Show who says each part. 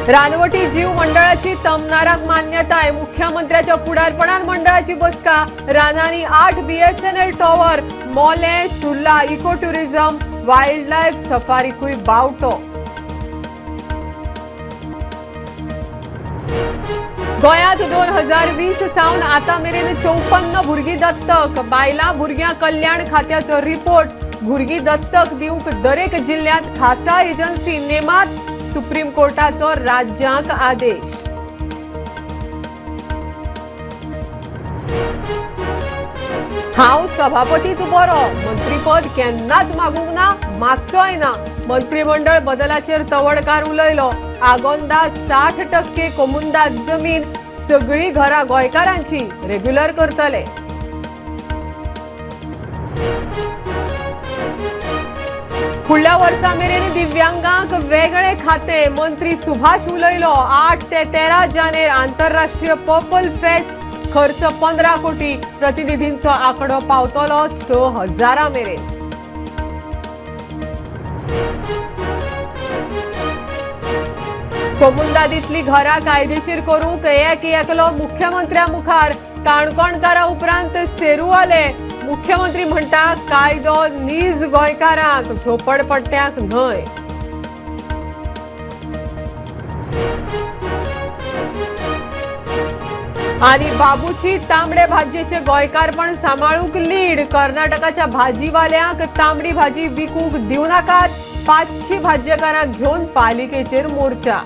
Speaker 1: रानवटी जीव मंडळाची तमनाराक मान्यताय. मुख्यमंत्र्याच्या फुडारपणान मंडळाची बसका. रानांनी 8 BSNL tower. Mollem Surla eco tourism wild life सफारीकूय बावटो. गोंयांत 2020 सावन आतां मेरेन 54 भुरगीं दत्तक. बायलां भुरग्यां कल्याण खात्याचो रिपोर्ट. भुरगीं दत्तक दिवंक दरेक जिल्ल्यांत खासा एजन्सी नेमात. सुप्रीम कोर्टाचो राज्यांक आदेश. हांव सभापतीच बरो, मंत्रीपद केन्नाच मागूंक ना, मागचोय ना. मंत्रिमंडळ बदलाचेर तवडकार उलयलो. आगोंदा 60% कोमुंदाद जमीन, सगळी घरां गोंयकारांची, रेग्युलर करतले. फुडल्या वर्सा मेरेन दिव्यांगांक वेगळे खाते. मंत्री सुभाष उलयलो. 8 ते 13 जानेर आंतरराष्ट्रीय पर्पल फेस्ट. खर्च 15 कोटी. प्रतिनिधींचो आंकडो पावतलो 6,000 मेरेन. कोमुंदादीतली घरां कायदेशीर करूंक एक एकलो मुख्यमंत्र्या मुखार. काणकोणकारा उपरांत सेरूवाले. मुख्यमंत्री म्हणटा कायदो नीज गोंयकारांक, झोपडपट्ट्यांक न्हय. आनी बाबूची तांबडे भाजयेचे गोंयकारपण सांबाळूंक लीड. कर्नाटकाच्या भाजीवाल्यांक तांबडी भाजी विकूंक दिवं नाकात. 500 भाज्यकारांक घेवन पालिकेचेर मोर्चा.